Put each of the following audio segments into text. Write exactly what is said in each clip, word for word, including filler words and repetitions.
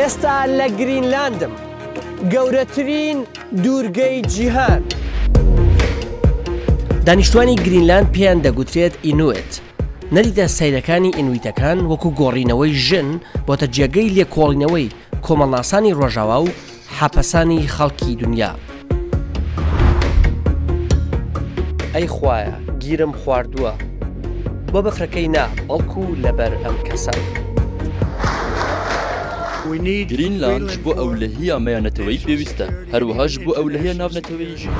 ئێستا لە گرینلاندم، گەورەترین دوورگەی جیهان. دانیشتوانی گرینلاند پێیان دەگوترێت ئینوێت. نەریتە سەیرەکانی ئینویتەکان وەکو گۆڕینەوەی ژن بۆتە جێگەی لێکۆڵینەوەی کۆمەڵناسانی ڕۆژاوا و حەپەسانی خەڵکی دنیا. ئەی خوایە، گیرم خواردووە. بۆ بەفرەکەی نا، بەڵکو لەبەر ئەم کەسە. گرینلاند ji bo ewlehiya me ya neteweyî pêwîst e. Her wiha ji bo ewlehiya navneteweyî jî.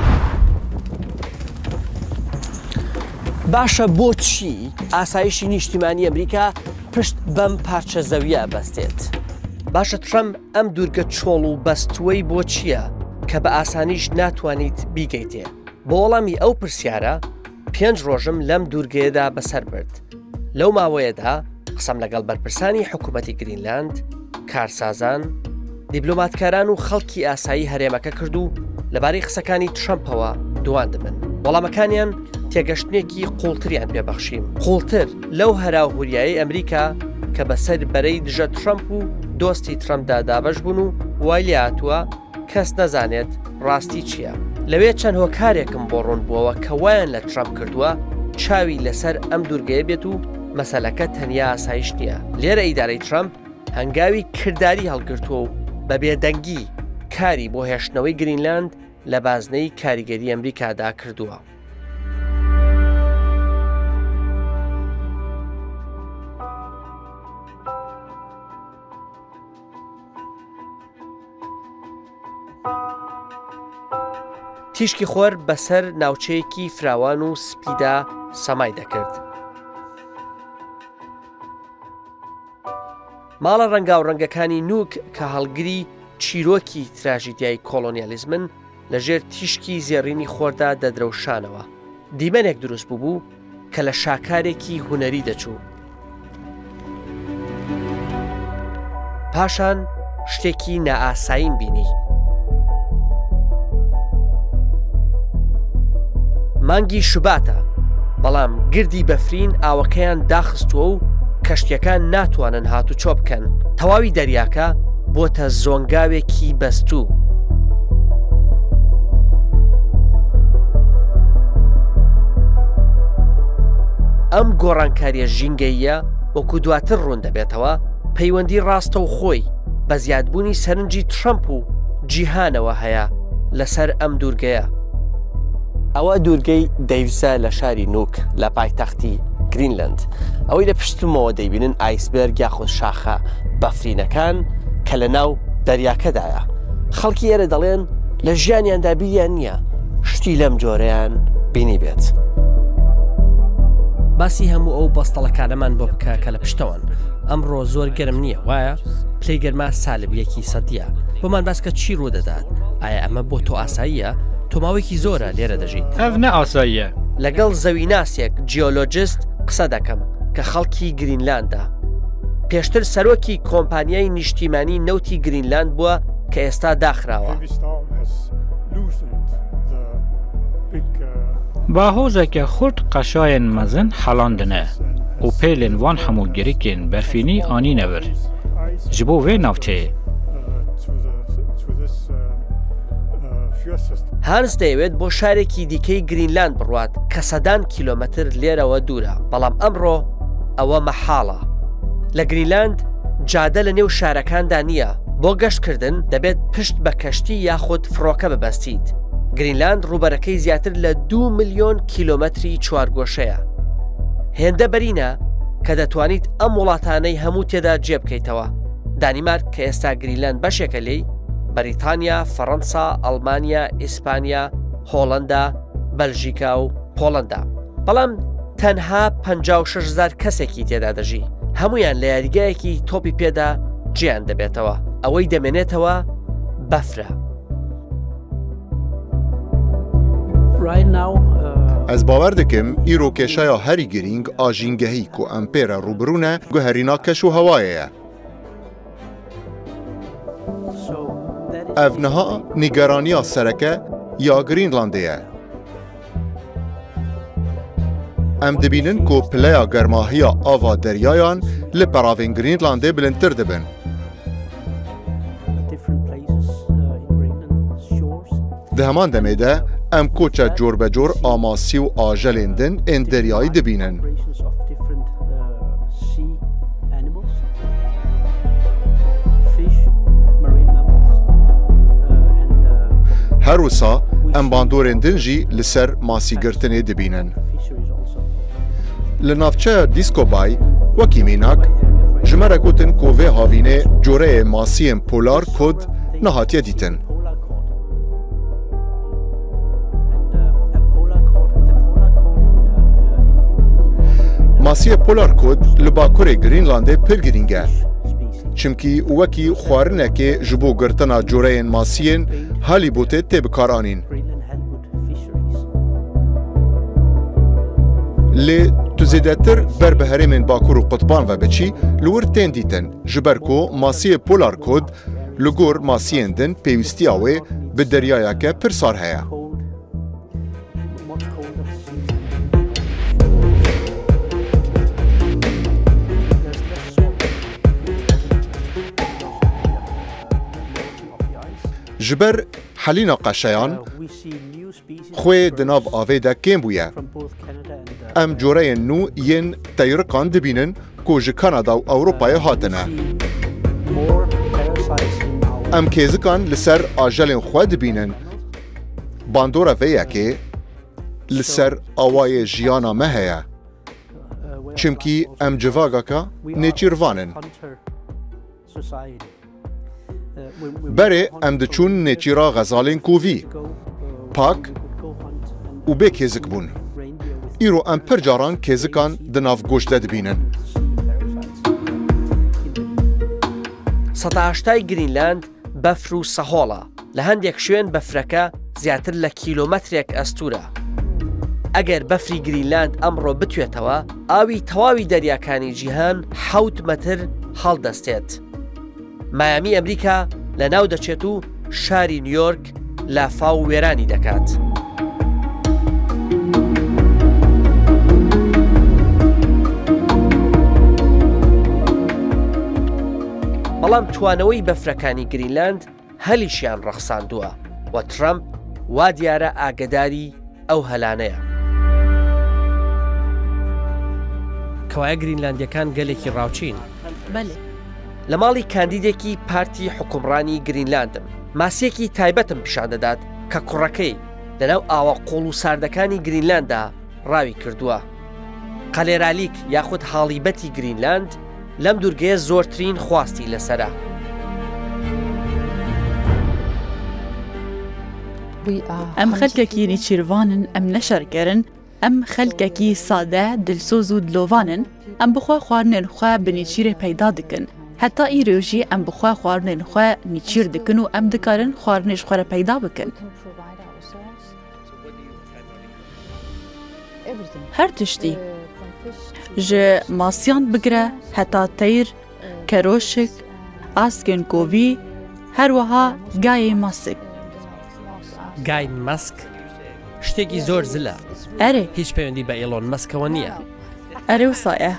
باشە، بۆچی ئاسایشی نیشتیمانی ئەمریکا پشت بەم پارچە زەویە بەستێت؟ باشە، ترەمپ ئەم دوورگە چۆڵ و بەستووەی بۆ چییە کە بە ئاسانیش ناتوانیت بیگەیتێ؟ بۆ وەڵامی ئەو پرسیارە، پێنج ڕۆژم لەم دوورگەیەدا بەسەر برد. لەو ماوەیەدا قسەم لەگەڵ بەرپرسانی حکوومەتی گرینلاند، کارسازان، دیبلۆماتکاران و خەڵکی ئاسایی هەرێمەکە کرد و لەبارەی قسەکانی ترەمپەوە دواندبن. وەڵامەکانیان تێگەشتنێکی قوڵتریان پێبەخشیم. قوڵتر لەو هەراوهوریایەی ئەمریکا کە بەسەر بەرەی دژە ترەمپ و دۆستی ترەمپدا دابەش بوون و وای لێ هاتووە کەس نەزانێت ڕاستی چییە. لەوێ چەند هۆکارێکم بۆ ڕوون بووەوە کە وایان لە ترەمپ کردووە چاوی لەسەر ئەم دوورگەیە بێت و مەسەلەکە تەنیا ئاسایش نییە. لێرە ئیدارەی ترەمپ هەنگاوی کرداری هەڵگرتووە و بە بێدەنگی کاری بۆ هێشتنەوەی گرینلاند لە بازنەی کاریگەری ئەمریکادا کردووە. تیشکی خۆر بەسەر ناوچەیەکی فراوان و سپیدا سەمای دەکرد. ماڵە ڕەنگاوڕەنگەکانی نووک کە هەڵگری چیرۆکی تراژیدیای کۆلۆنیالیزمن، لە ژێر تیشکی زێڕینی خۆردا دەدرەوشانەوە. دیمەنێک دروست بووبوو کە لە شاکارێکی هونەری دەچوو. پاشان شتێکی نائاساییم بینی. مانگی شوباتە، بەڵام گردی بەفرین ئاوەکەیان داخستووە و کەشتیەکان ناتوانن هاتوچۆ بکەن. تەواوی دەریاکە بۆتە زۆنگاوێکی بەستوو. ئەم گۆڕانکاریە ژینگەییە، وەکو دواتر ڕوون دەبێتەوە، پەیوەندی ڕاستەوخۆی بە زیادبوونی سەرنجی ترەمپ و جیهانەوە هەیە لەسەر ئەم دوورگەیە. ئەوە دوورگەی دەیڤسە لە شاری نووک لە پایتەختی گرینلەند. ئەوەی لە پشتمەوە دەیبینن ئایسبێرگ یاخود شاخە بەفرینەکان کە لە ناو دەریاکەدایە. خەڵکی ئێرە دەڵێن لە ژیانیاندا بیریان نییە شتی لەم جۆرەیان بینی بێت. باسی هەموو ئەو بەستەڵەکانەمان بۆ بکە کە لە پشتەوەن. ئەمڕۆ زۆر گەرم نییە، وایە؟ پلەی گەرما سالب یەکی سەدیە. بۆمان باس کە چی ڕوو دەدات؟ ئایا ئەمە بۆ تۆ ئاساییە؟ تۆ ماوەیەکی زۆرە لێرە دەژیت. ئەڤ نە ئاساییە. لەگەڵ زەویناسێک، جیۆلۆجست، قسە دەکەم کە خەڵکی گرینلاندە. پێشتر سەرۆکی کۆمپانیای نیشتیمانی نەوتی گرینلاند بووە کە ئێستا داخراوە. Heavy storm has loosened the big, uh, Bahozeke xurt qeşayên mezin helandine û pêlên van hemû girikên berfînî anîne vir. Ji bo vê navçeyê. Hans دەیەوێت بۆ شارێکی دیکەی گرینلاند بڕوات کە سەدان کیلۆمەتر لێرەوە دوورە، بەڵام ئەمڕۆ ئەوە مەحاڵە. لە گرینلاند جادە لە نێو شارەکاندا نییە. بۆ گەشتکردن دەبێت پشت بە کەشتی یاخود فڕۆکە ببەستیت. گرینلاند ڕووبەرەکەی زیاتر لە دوو ملیۆن کیلۆمەتری چوارگۆشەیە. هێندە بەرینە کە دەتوانیت ئەم وڵاتانەی هەموو تێدا جێبکەیتەوە. دانیمارک کە ئێستا گرینلاند بەشێکە لێی، بەریتانیا، فەڕەنسا، ئەڵمانیا، ئیسپانیا، هۆڵەندا، بەلژیکا و پۆڵەندا. بەڵام تەنها پەنجا و شەش هەزار کەسێکی تێدا دەژی. هەمویان لە یاریگایەکی تۆپی پێدا جێیان دەبێتەوە. ئەوەی دەمێنێتەوە بەفرە. Right now, uh, Ez bawer dikim îro kêşeya herî girîng a jîngehî ku em pê re rûbirû ne, guherîna keş û hewayê ye. Ev niha nîgeraniya sereke ya Grînlandê ye. Em dibînin ku pileya germahiya ava deryayan li peravên Grînlandê bilindtir dibin. Di heman demê de em koça corbecor a masî û ajelên din ên deryayî dibînin. Her wisa em bandorên din jî li ser masîgirtinê dibînin. Li navçeya Disco Bay, wekî mînak, ji me re gotin ku vê havînê coreyê masiyên polar cod nehatiye dîtin. Masiyê polar cod li bakurê Greenlandê pir girîng e. Çimkî wekî xwarinekê ji bo girtina coreyên masiyên halîbotê tê bikaranîn. Lê tu zêdetir ber bi herêmên bakur û qutban ve biçî, li wir tên dîtin, ji ber ku masiyê polar cod li gor masiyên din pêwîstiya wê bi deryayeke pir sar heye. Ji ber helîna qeşeyan, xwê di nav avê de kêm bûye. Em coreyên nû yên teyrikan dibînin ku ji Kanada û Ewropayê hatine. Em kêzikan li ser ajelên xwe dibînin. Bandora vê yekê li ser awayê jiyana me heye. Çimkî em civagaka nêçîrvan in. Berê em diçûn nêçîra xezalên kovî, pak û bê kêzik bûn. Îro em pir caran kêzikan di nav goş de dibînin. Seta heştay Greenland befr û sehol e. Li hendek şwên befreke zêdetir li kîlometrek estûr e. Eger befrî Greenland emro bituêtewe, awî tewawî deryakanî cîhan hewt metr hildestêt. Miami Amerîka li nav deçêt û şarî New York lafa û wêranî diket. بەڵام توانەوەی بەفرەکانی گرینلاند هەلیشیان ڕەخساندووە و ترەمپ وا دیارە ئاگەداری ئەو هەلانەیە. کەوایە گرینلاندیەکان گەلێکی ڕاوچین. بەلێ. لە ماڵی کاندیدێکی پارتی حکومڕانی گرینلاندم. ماسیەکی تایبەتم پیشان دەدات کە کوڕەکەی لەناو ئاوە قوڵ و ساردەکانی گرینلاندا ڕاوی کردووە. قەلێرالیک یاخود هاڵیبەتی گرینلاند لەم دوورگەیە زۆرترین خواستی لەسەرە. Em xelkekî nîçîrvan in, em ne şerker in, em xelkekî sade, dilsoz û dilovan in, em bi xwe xwarinên xwe bi nîçîrê peyda dikin. Heta îro jî em bi xwe xwarinên xwe nîçîr dikin û em dikarin xwarinê ji xwe re peyda bikin. Her tiştî. Ji masiyan bigire heta teyr, keroşik, askên kovî, her wiha gayê masik. Gay Musk ştêkî zor zil e. Erê. Hiç peyvendî bi Elon Musk'ewe niye. Erê wisa ye.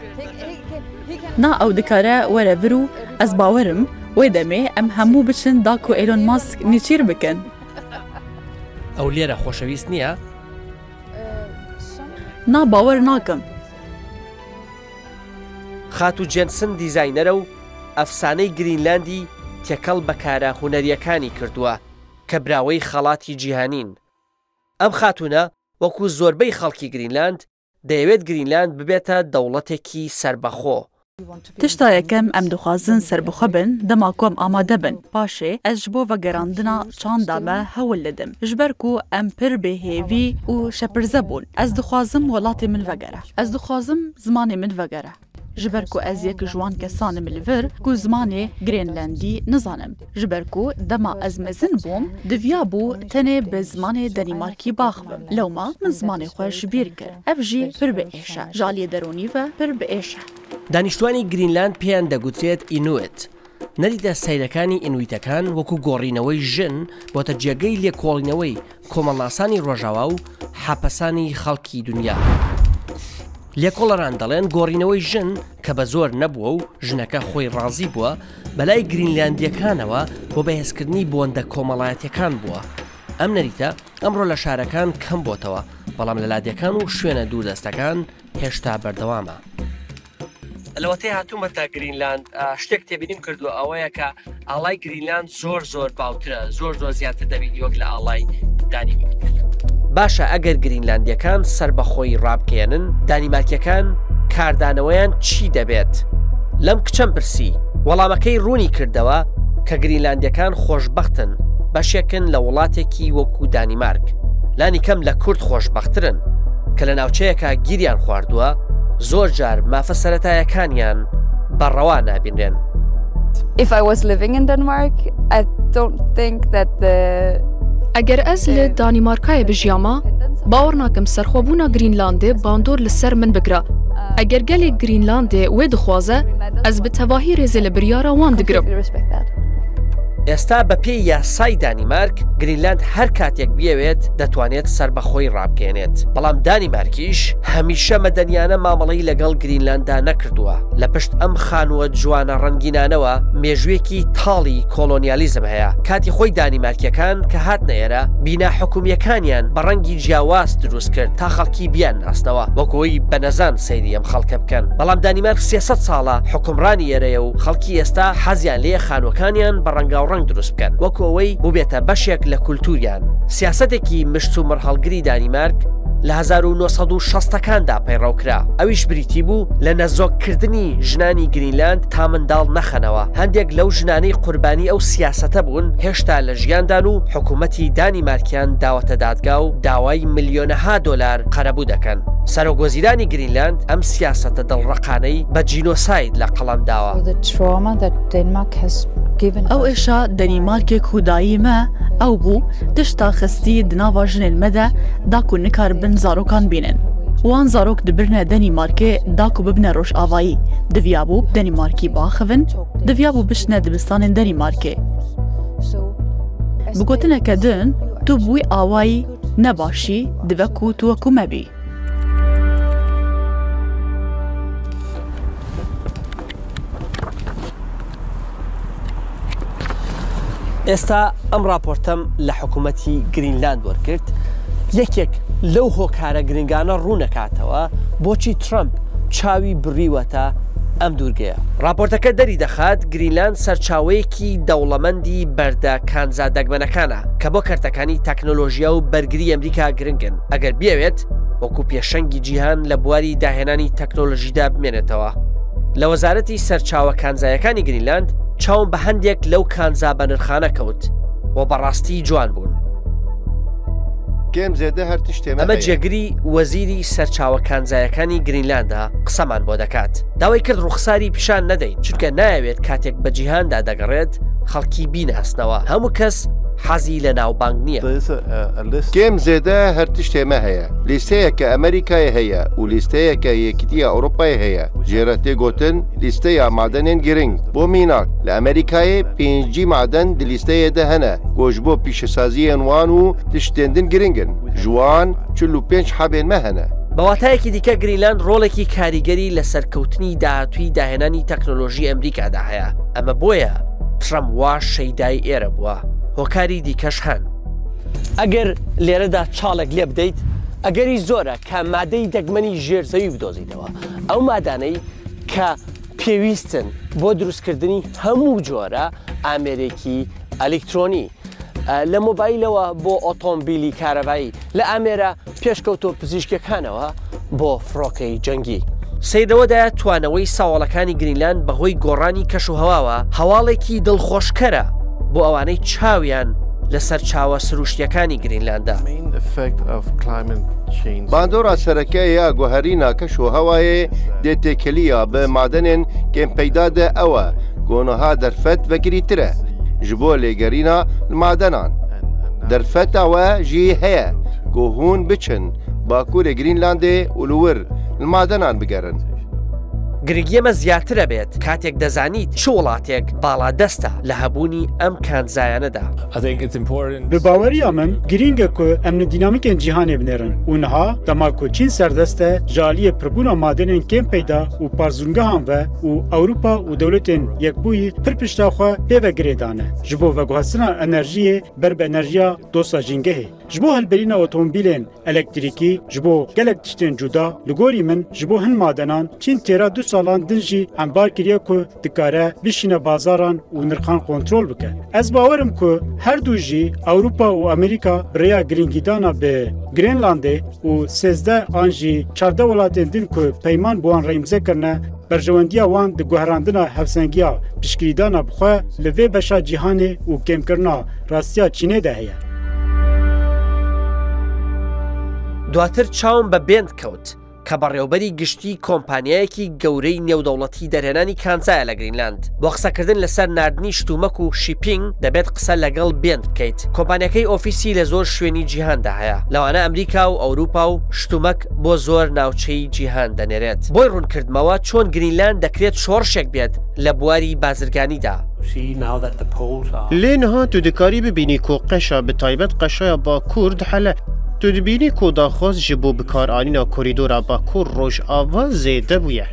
Na ew dikare were vir û ez bawerim wê demê em hemû biçin da ku Elon Musk nîçîr bikin. Ew lêre xoşewîst niye. Na bawer nakim. خاتوو جێنسن دیزاینەرە و ئەفسانەی گرینلاندی تێکەڵ بە کارە هونەرییەکانی کردووە کە براوەی خەڵاتی جیهانین. ئەم خاتوونە وەکو زۆربەی خەڵکی گرینلاند دەیەوێت گرینلاند ببێتە دەوڵەتێکی سەربەخۆ. Tişta yekem em dixwazin serbixwe bin, dema ku em amade bin. Paşê ez ji bo vegerandina çanda me hewl didim. Ji ber ku em pir bêhêvî û şepirze bûn. Ez dixwazim welatê min vegere. Ez dixwazim zimanê min vegere. Ji ber ku ez yek ji wan kesan im li vir ku zimanê Grênlendî nizanim. Ji ber ku dema ez mezin bûm, diviyabû tenê bi zimanê Denîmarkî baxivim. Lewma min zimanê xwe ji bîr kir. Ev jî pir bi êş e. Ji aliyê derûnî ve pir bi êş e. دانیشتوانی گرینلاند پێیان دەگوترێت ئینوئت. نەریتە سەیرەکانی ئینویتەکان وەکو گۆڕینەوەی ژن بۆتە جێگەی لێکۆڵینەوەی کۆمەڵناسانی ڕۆژاوا و حەپەسانی خەڵکی دنیا. لێکۆڵەران دەڵێن گۆڕینەوەی ژن کە بە زۆر نەبووە و ژنەکە خۆی ڕازی بووە، بەلای گرینلاندیەکانەوە بۆ بەهێزکردنی بۆندە کۆمەڵایەتیەکان بووە. ئەم نەریتە ئەمڕۆ لە شارەکان کەم بۆتەوە، بەڵام لە لادێکان و شوێنە دووردەستەکان هێشتا بەردەوامە. لەوەتەی هاتوومەتە گرینلاند، ئا، شتێک تێبینیم کردووە، ئەوەیە کە ئاڵای گرینلاند زۆر زۆر باوترە، زۆر زۆر زیاتر دەبیت وەک لە ئاڵای دانیمارک. باشە، ئەگەر گرینلاندیەکان سەربەخۆی ڕابگەیەنن، دانیمارکیەکان کاردانەوەیان چی دەبێت؟ لەم کچەم پرسی. وەڵامەکەی ڕوونی کردەوە کە گرینلاندیەکان خۆشبەختن، بەشێکن لە وڵاتێکی وەکو دانیمارک. لانی کەم لە کورد خۆشبەخترن کە لە ناوچەیەکە گیریان خواردووە، زۆر جار مافە سەرەتایەکانیان بەڕەوا نابینرێن. If I was living in Denmark, I don't think that the ئەگەر ئەز لە دانیمارکایە بژیاما، باوەڕ ناکەم سەرخۆبوونا گرینلاندێ باندۆر لە سەر من بگرا. ئەگەر گەلێک گرینلاندێ وێ دخوازە، ئەز بە تەواهی رێزێ لە بریارە وان دگرم. ئێستا بە پێی یاسای دانیمارک، گرینلاند هەر کاتێک بیەوێت دەتوانێت سەربەخۆی ڕابگەێنێت. بەڵام دانیمارکیش هەمیشە مەدەنیانە مامەڵەی لەگەڵ گرینلاندا نەکردووە. لە پشت ئەم خانووە جوانە ڕەنگینانەوە مێژوویەکی تاڵی کۆلۆنیالیزم هەیە. کاتی خۆی دانیمارکیەکان کە هاتنە ئێرە، بینا حکومیەکانیان بە ڕەنگی جیاواز دروست کرد تا خەڵکی بیان ناسنەوە، وەکۆی بە نەزان سەیری ئەم خەڵکە بکەن. بەڵام دانیمارک سێ سەد ساڵە حکومڕانی ئێرەیە و خەڵکی ئێستا حەزیان لێ خانووەکانیان بە ڕەنگاوڕەنگ دروست بکەن، وەکو ئەوەی بوبێتە بەشێک لە کولتوریان. سیاسەتێکی مشت و مڕهەڵگری دانیمارک لە هەزار و نۆ سەد و شەستەکاندا پەیڕەو کرا. ئەویش بریتی بوو لە نەزۆککردنی ژنانی گرینلاند تا منداڵ نەخەنەوە. هەندێک لەو ژنانەی قوربانی ئەو سیاسەتە بوون، هێشتا لە ژیاندان و حکوومەتی دانیمارکیان داوەتە دادگا و داوای ملیۆنەها دۆلار قەرەبوو دەکەن. سەرۆکوەزیرانی گرینلاند ئەم سیاسەتە دڵڕەقانەی بە جینۆساید لە قەڵەم داوە. The trauma that Denmark has given ئەو us. ئێشە دەنیمارکێک هودایی مە ئەو بوو، تشتا خستی دناوا ژنێن مەدە، داکو نکار بن زارۆکان بینن. وان زارۆک دبرنە دەنیمارکێ، داکو ببنە ڕۆژاوایی. دڤیا بوو دەنیمارکی باخڤن، دڤیا بوو بشنە دبستانên دەنیمارکێ. Bi gotineke din, tu bi wî awayî ne başî, divê ku tu wekû me bî. ئێستا ئەم ڕاپۆرتەم لە حکوومەتی گرینلاند وەرگرت. یەکێک لەو هۆکارە گرنگانە ڕوونەکاتەوە بۆچی ترەمپ چاوی بڕیوەتە ئەم دوورگەیە. ڕاپۆرتەکە دەری دەخات گرینلاند سەرچاوەیەکی دەوڵەمەندی بەردە کانزا دەگمەنەکانە کە بۆ کەرتەکانی تەکنۆلۆژیا و بەرگری ئەمریکا گرنگن. ئەگەر بیەوێت وەکو پێشەنگی جیهان لە بواری داهێنانی تەکنۆلۆژیدا بمێنێتەوە. لە وەزارەتی سەرچاوە کانزایەکانی گرینلاند چاوم بە هەندێک لەو کانزا بەنرخانە کەوت و بەڕاستی جوان بوون. کێم زێدە هەر تشتێ مە ئەمە هەیە. جێگری وەزیری سەرچاوە کانزایەکانی گرینلاندا قسەمان بۆ دەکات. داوای کرد ڕوخساری پیشان نەدەین، چونکە نایەوێت کاتێک بە جیهاندا دەگەڕێت، خەڵکی بیناسنەوە. هەموو کەس حەزی لە ناوبانگ نییە. There is a, a, a list. کێم زێدە هەر تشتێ مە هەیە. لیستەیەکە ئەمریکای هەیە و لیستەیەکە یەکیتیە ئەوروپای هەیە. ژێرە تێگوتن لیستەیە مادەنێن گرنگ. بۆ میناک، لە ئەمریکایێ پێنجی مادەن di lîsteyê de hene. Ku ji bo pîşesaziyên wan û tiştên din giring in. Ji wan çil û pênc hebên me hene. بە واتایەکی دیکە گرینلاند ڕۆڵێکی کاریگەری لە سەرکەوتنی داهاتووی داهێنانی تەکنۆلۆژی ئەمریکادا هەیە. ئەمە بۆیە ترەمپ وا شەیدای ئێرە بووە. هۆکاری دیکەش هەن. ئەگەر لێرەدا چاڵێک لێ بدەیت، ئەگەری زۆرە کە مادەی دەگمەنی ژێرزەوی بدۆزیتەوە. ئەو مادانەی کە پێویستن بۆ دروستکردنی هەموو جۆرە ئامێرێکی ئەلیکترۆنی، لە مۆبایلەوە بۆ ئۆتۆمبیلی کارەبایی، لە ئامێرە پێشکەوتۆ پزیشکیەکانەوە بۆ فڕۆکەی جەنگی. سەیرەوەدایە توانەوەی ساوەڵەکانی گرینلاند بەهۆی گۆڕانی کەش و هەواوە هەواڵێکی دڵخۆشکەرە بۆ ئەوانەی چاویان لە سەرچاوە سروشتیەکانی گرینلاندا. Main effect of climate change. باندۆرا سەرەکەیە گوهرینە کەش و هەوایێ دێ تێکەلیە بە مادەنێن کێم پەیدا دە ئەوە گۆنەها دەرفەت بەگریترە ji bo lêgerîna li madenan. Derfeta we jî heye ku hûn biçin Bakurê Grînlandê û li wir li madenan bigerin. گرنگیە مە زیاترە بێت کاتێک دەزانیت چ وڵاتێک باڵادەستە لە هەبوونی ئەم کانزایانەدا. Bi baweriya min, girîng e ku em li dînamîkên cîhanê binêrin û niha, dema ku Çîn serdest e, ji aliyê pirbûna madenên kêm peyda û parzûngehan ve û Ewropa û Dewletên Yekbûyî pir pişta xwe pê ve girê dane, ji bo veguhestina enerjiyê ber bi enerjiya dosta jîngehê. Ji bo hilberîna otomobîlên elektrîkî, ji bo gelek tiştên cuda, li gorî min, ji bo hin madenan, Çîn têra du salan din jî hembar kiriye ku dikare bişîne bazaran û nirxan kontrol bike. Ez bawer im ku her du jî Ewropa û Amerîka bi rêya girîngîdana bi Grênlandê û sêzdeh an jî çardeh welatên din ku peyman bi wan re îmze kirine, berjewendiya wan di guherandina hevsengiya piştgirîdana bi xwe li vê beşa cîhanê û kêmkirina rastiya Çînê de heye. دواتر چاوم بە بێند کەوت کە بەڕێوەبەری گشتی کۆمپانیایەکی گەورەی نێودەوڵەتی دەرهێنانی کانزایە لە گرینلاند. بۆ قسەکردن لەسەر ناردنی شتومەک و شیپینگ دەبێت قسە لەگەڵ بێند بکەیت. کۆمپانیەکەی ئۆفیسی لە زۆر شوێنی جیهاندا هەیە، لەوانە ئەمریکا و ئەوروپا و شتومەک بۆ زۆر ناوچەی جیهان دەنێرێت. بۆی ڕوون کردمەوە چۆن گرینلاند دەکرێت شۆڕشێک بێت لە بواری بازرگانیدا. Lê niha tu dikarî bibînî ku qeşa, bi taybet qeşaya Bakur dihele. Tu dibînî ku daxwaz ji bo bikaranîna korîdora Bakur Rojava zêde bûye.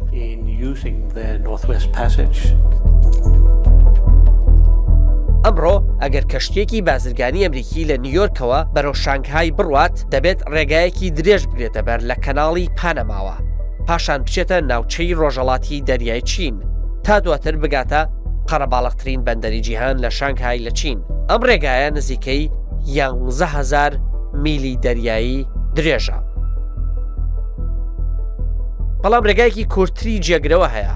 ئەمڕۆ ئەگەر کەشتیەکی بازرگانی ئەمریکی لە نیویۆرکەوە بەرەو شانگهای بڕوات، دەبێت ڕێگایەکی درێژ بگرێتە بەر لە کەناڵی پانەماوە، پاشان بچێتە ناوچەی ڕۆژهەڵاتی دەریای چین، تا دواتر بگاتە قەرەباڵغترین بەندەری جیهان لە شانگهای لە چین. ئەم ڕێگایە نزیکەی یانزە هەزار میلی دەریایی درێژە. بەڵام ڕێگایەکی کورتتری جێگرەوە هەیە.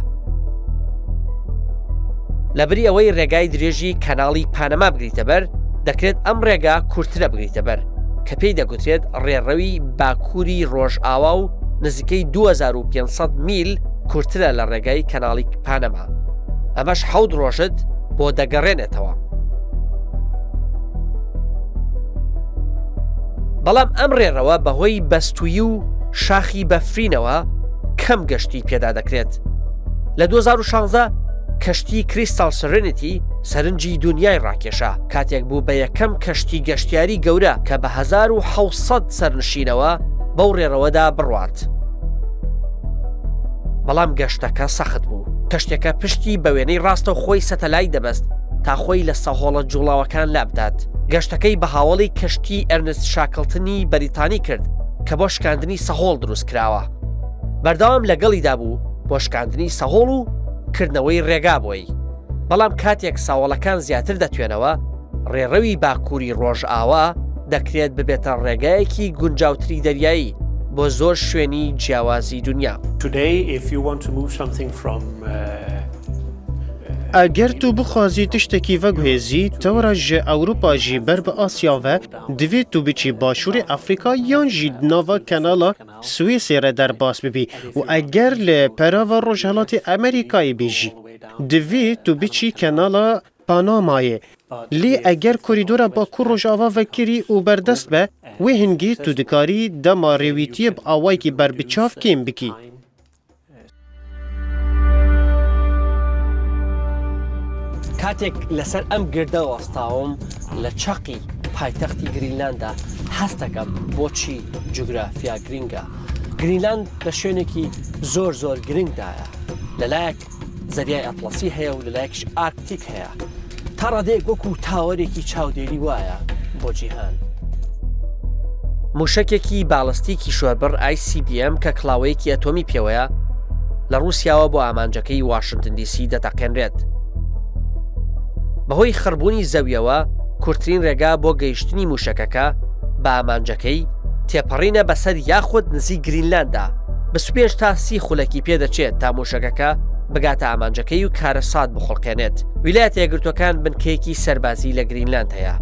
لەبری ئەوەی ڕێگای درێژی کەناڵی پانەما بگریتە بەر، دەکرێت ئەم ڕێگا کورتترە بگریتە بەر، کە پێی دەگوترێت ڕێڕەوی باکووری ڕۆژئاوا و نزیکەی دوو هەزار و پێنج سەد میل کورتترە لە ڕێگای کەناڵی پانەما. ئەمەش حەوت ڕۆژت بۆ دەگەڕێنێتەوە. بەڵام ئەم ڕێڕەوە بەهۆی بەستوویی و شاخی بەفرینەوە کەم گەشتی پێدا دەکرێت. لە دوو هەزار و شانزە کەشتی کریستاڵ سرێنیتی سەرنجی دونیای ڕاکێشا، کاتێک بوو بە یەکەم کەشتی گەشتیاری گەورە کە بە هەزار و حەوت سەد سەرنشینەوە بەو ڕێڕەوەدا بڕوات. بەڵام گەشتەکە سەخت بوو. کەشتیەکە پشتی بە وێنەی ڕاستەوخۆی سەتەلایت دەبەست تا خۆی لە سەهۆڵە جوڵاوەکان لابدات. گەشتەکەی بە هاوڵی کەشتی ئەرنست شاکڵتنی بەریتانی کرد کە بۆ شکاندنی سەهۆڵ دروست کراوە. بەردەوام لەگەڵیدا بوو بۆ شکاندنی سەهۆڵ و کردنەوەی ڕێگا بۆی. بەڵام کاتێک ساوەڵەکان زیاتر دەتوێنەوە، ڕێڕەوی باکووری ڕۆژئاوا دەکرێت ببێتە ڕێگایەکی گونجاوتری دەریایی بۆ زۆر شوێنی جیاوازی دونیا. Today, if you want to move something from, uh, Eger tu bixwazî tiştekî veguhêzî, tewra ji Ewropa jî ber bi Asya ve, divê tu biçî başûrê Afrîka yan jî di nava kenala Swêsê re derbas bibî û eger li perava Rojhelatê Amerîkayê bî jî, divê tu biçî kenala Panamayê. Lê eger korîdora Bakur Rojava vekirî û berdest be, wê hingî tu dikarî dema rêwîtiyê bi awayekî berbiçav kêm bikî. کاتێک لەسەر ئەم گردە وەستاوم، لە چەقی پایتەختی گرینلاندا هەست دەکەم بۆچی جوگرافیا گرینگە. گرینلاند لە شوێنێکی زۆر زۆر گرنگدایە. لەلایەک زەریای ئەتڵەسی هەیە و لەلایەکیش ئارکتیک هەیە. تا ڕادەیەک وەکو تاوەرێکی چاودێری وایە بۆ جیهان. موشەکێکی باڵستیکی شۆربڕ ICBM کە کڵاوەیەکی ئەتۆمی پێوەیە، لە ڕووسیاوە بۆ ئامانجەکەی واشنتن دیسی دەتەقێنرێت. بەهۆی خڕبوونی زەویەوە، کورتترین ڕێگا بۆ گەیشتنی موشەکەکە بە ئامانجەکەی تێپەڕینە بەسەر یاخود نزیک گرینلاندا. بیست و پێنج تا سی خولەکی پێدەچێت تا موشەکەکە بگاتە ئامانجەکەی و کارەسات بخوڵقێنێت. ویلایەتە یەکگرتووەکان بنکەیەکی سەربازی لە گرینلاند هەیە،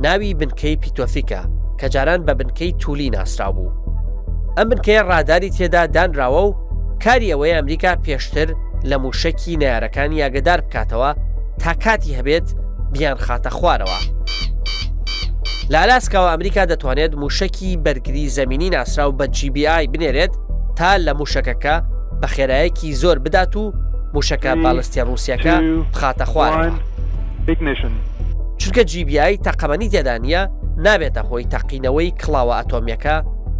ناوی بنکەی پیتۆفیکە، کە جاران بە بنکەی تولی ناسراو بوو. ئەم بنکەیە ڕاداری تێدا دانراوە و کاری ئەوەیە ئەمریکا پێشتر لە موشەکی نەیارەکانی ئاگادار بکاتەوە تا کاتی هەبێت بیانخاتە خوارەوە. لە ئالاسکاوە ئەمریکا دەتوانێت موشەکی بەرگری زەمینی ناسراو بە GBI بنێرێت تا لە موشەکەکە بە خێرایەکی زۆر بدات و موشەکە بالیستی ڕووسیەکە بخاتە خوارەوە. Ignition. چونکە جی بی ئای تەقەمەنی تێدا نییە، نابێتە هۆی تەقینەوەی کڵاوە ئەتۆمیەکە،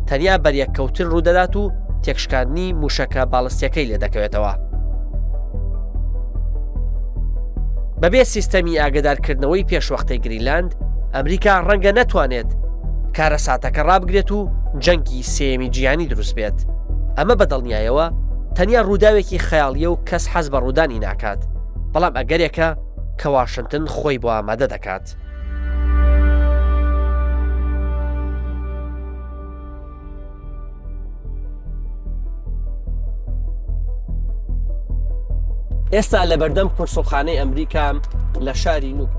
تەنیا بەریەککەوتن ڕوودەدات و تێکشکاندنی موشەکە باڵستیەکەی لێ دەکەوێتەوە. بەبێ سیستەمی ئاگدارکردنەوەی پێشوەختەی گرینلاند، ئەمریکا ڕەنگە نەتوانێت کارەساتەکە ڕابگرێت و جەنگی سێیەمی جیهانی دروست بێت. ئەمە بە دڵنیایەوە تەنیا ڕووداوێکی خەیاڵیە و کەس حەز بە ڕوودانی ناکات، بەڵام ئەگەرێکە کە واشنتن خۆی بۆ ئامادە دەکات. ئێستا لە بەردەم کونسوڵخانەی ئەمریکام لە شاری نوک.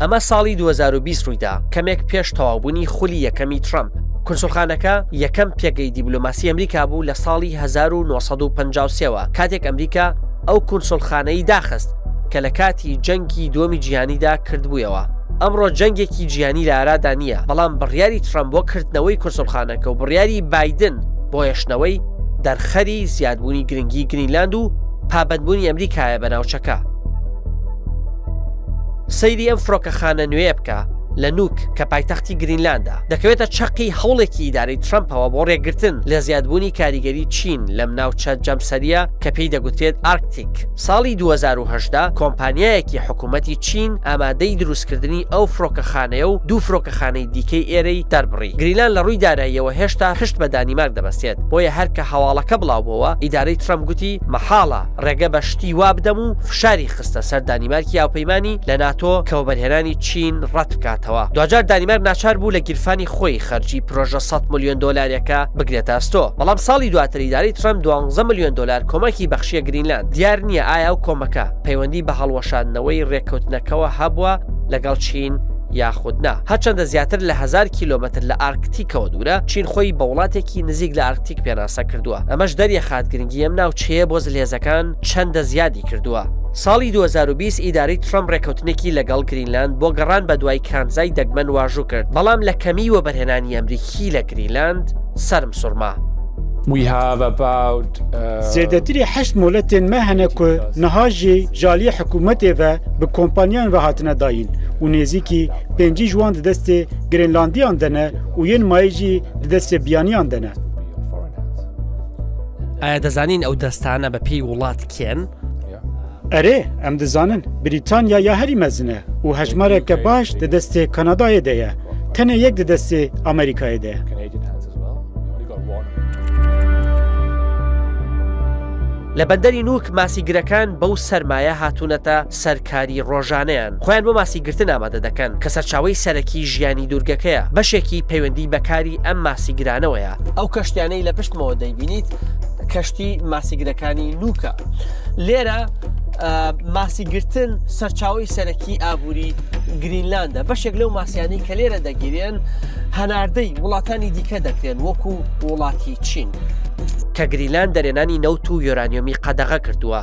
ئەمە ساڵی دوو هەزار و بیست ڕوویدا، کەمێک پێش تەواوبوونی خولی یەکەمی ترەمپ. کونسوڵخانەکە یەکەم پێگەی دیبلۆماسی ئەمریکا بوو لە ساڵی هەزار و نۆ سەد و پەنجا و سێ وە، کاتێک ئەمریکا ئەو کونسوڵخانەی داخست کە لە کاتی جەنگی دووەمی جیهانیدا کردبوویەوە. ئەمڕۆ جەنگێکی جیهانی لە ئارادا نییە، بەڵام بڕیاری ترەمپ بۆ کردنەوەی کونسوڵخانەکە و بڕیاری بایدن بۆ هێشتنەوەی دەرخەری زیادبوونی گرنگی گرینلاند و پابەندبوونی ئەمریکایە بە ناوچەکە. سەیری ئەم فڕۆکەخانە نوێیە بکە لە نوک کە پایتەختی گرینلاندە. دەکەوێتە چەقی هەوڵێکی ئیدارەی ترەمپەوە بۆ ڕێگرتن لە زیادبوونی کاریگەری چین لەم ناوچە جەمسەریە کە پێی دەگوترێت ئارکتیک. ساڵی دوو هەزار و هەژدە کۆمپانیایەکی حکوومەتی چین ئامادەی دروستکردنی ئەو فڕۆکەخانەیە و دوو فڕۆکەخانەی دیکەی ئێرەی دەربڕی. گرینلاند لە ڕووی داراییەوە هێشتا پشت بە دانیمارک دەبەستێت، بۆیە هەر کە هەواڵەکە بڵاو بووەوە، ئیدارەی ترەمپ گوتی، مەحاڵە ڕێگە بە شتی وا بدەم و فشاری خستە سەر دانیمارکی هاوپەیمانی لە ناتۆ کە وەبەرهێنانی چین ڕەت بکاتەوە. دواجار دانیمارک ناچار بوو لە گیرفانی خۆی خەرجی پرۆژە سەد ملیۆن دۆلاریەکە بگرێتە ئەستۆ. بەڵام ساڵی دواتر ئیدارەی ترەمپ دوانزە ملیۆن دۆلار کۆمەکی بەخشیە گرینلاند. دیار نییە ئایا ئەو کۆمەکە پەیوەندی بە هەڵوەشاندنەوەی ڕێککەوتنەکەوە هەبووە لەگەڵ چین یاخود نا. هەرچەندە زیاتر لە هەزار کیلۆمەتر لە ئارکتیکەوە دوورە، چین خۆی بە وڵاتێکی نزیک لە ئارکتیک پێناسە کردووە. ئەمەش دەریەخات گرنگی ئەم ناوچەیە بۆ زلهێزەکان چەندە زیادی کردووە. ساڵی دوو هەزار و بیست ئیدارەی ترەمپ ڕێککەوتنێکی لەگەڵ گرینلاند بۆ گەڕان بە دوای کانزای دەگمەن واژوو کرد، بەڵام لە کەمی وەبەرهێنانی ئەمریکی لە گرینلاند سەرم سوڕما. We have about, uh, Zêdetirî heşt moletên me hene ku niha jî ji aliyê hikûmetê ve bi kompaniyan ve hatine dayîn û nêzîkî pêncî ji wan di destê Grênlandiyan de ne û yên mayî jî di destê biyaniyan de ne. ئایا دەزانین ئەو دەستانە بە پێی وڵات کێن؟ Erê, em dizanin, Brîtanya ya herî mezin e û hejmareke baş di destê Kanadayê de ye. Tenê yek di destê Amerîkayê de ye. لە بەندەری نوک ماسیگرەکان بەو سەرمایە هاتوونەتە سەرکاری ڕۆژانەیان. خۆیان بۆ ماسیگرتن ئامادە دەکەن کە سەرچاوەی سەرەکی ژیانی دوورگەکەیە. بەشێکی پەیوەندی بەکاری ئەم ماسیگرانەوەیە. ئەو کەشتیانەی لە پشتمەوە دەیبینیت، کەشتی ماسیگرەکانی نوکە. لێرە، ئە، ماسیگرتن سەرچاوەی سەرەکی ئابووری گرینلاندە. بەشێک لەو ماسیانەی کە لێرە دەگیرێن، هەناردەی وڵاتانی دیکە دەکرێن، وەکو وڵاتی چین. کە گرینلاند دەرێنانی نەوت و یۆرانیۆمی قەدەغە کردووە.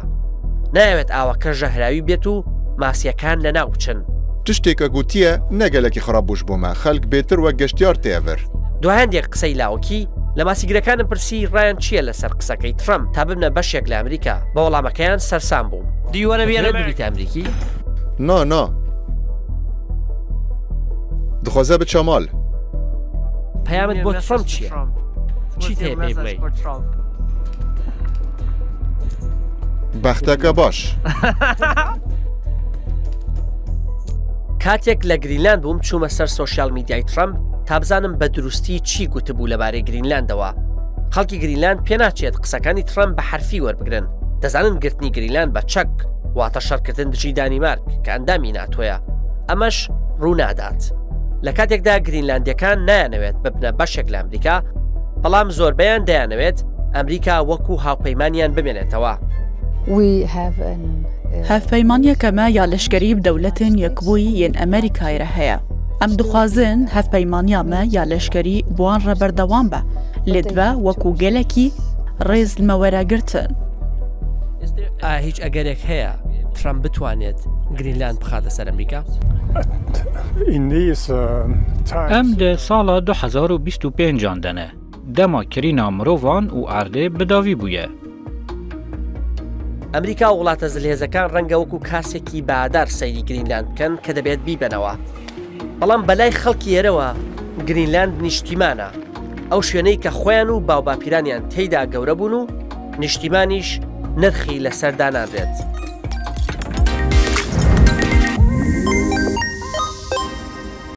نایەوێت ئاوەکە ژەهراوی بێت و ماسیەکان لە ناو بچن. Tiştê ke gotiye ne gelekî xirab bû ji bo me. Xelk bêtir wek geştiyar tê vir. دو هەندێک قسەی لاوەکی لە ماسیگرەکانم پرسی ڕایان چییە لەسەر قسەکەی ترەمپ تا ببنە بەشێک لە ئەمریکا. بە وەڵامەکەیان سەرسام بووم. Do you wanna be an دەتەوێت American؟ ببیتە ئەمریکی؟ Na, na. Dixwaze biçe mal. پەیامت بۆ ترەمپ چییە؟ چیت هەیە پێی بڵێ؟ Bexteke baş. کاتێک لە گرینلاند بووم، چوومە سەر سۆشیال میدیای ترەمپ تا بزانم بە دروستی چی گوتبوو لەبارەی گرینلاندەوە. خەڵکی گرینلاند پێناچێت قسەکانی ترەمپ بە حەرفی وەربگرن. دەزانن گرتنی گرینلاند بە چەک واتە شەڕکردن دژی دانیمارک کە ئەندامی ناتۆیە. ئەمەش ڕوونادات. لە کاتێکدا گرینلاندیەکان نایانەوێت ببنە بەشێک لە ئەمریکا، بەڵام زۆربەیان دەیانەوێت ئەمریکا وەکو هاوپەیمانیان بمێنێتەوە. We have an, uh, Hevpeymaniya me ya leşkerî bi dewletên Yekbûyî yên Amerîkayê re heye. Em dixwazin hevpeymaniya me ya leşkerî bi wan re berdewam be, lê dibe wekû gelekî rêz li me were girtin. ئایا هیچ ئەگەرێک هەیە ترەمپ بتوانێت گرینلاند بخاتە سەر ئەمریکا؟ In these, uh, times, ئەم di sala du hezar û bîst û pêncan de ne. Dema kirîna mirovan û erdê bi davî bûye. ئەمریکا و وڵاتە زلهێزەکان ڕەنگە وەکو کاسێکی بادار سەیری گرینلاند بکەن کە دەبێت بیبەنەوە. بەڵام بەلای خەڵکی ئێرەوە گرینلاند نیشتیمانە. ئەو شوێنەی کە خۆیان و باوباپیرانیان تێیدا گەورە بوون و نیشتیمانیش نرخی لەسەر دانانرێت.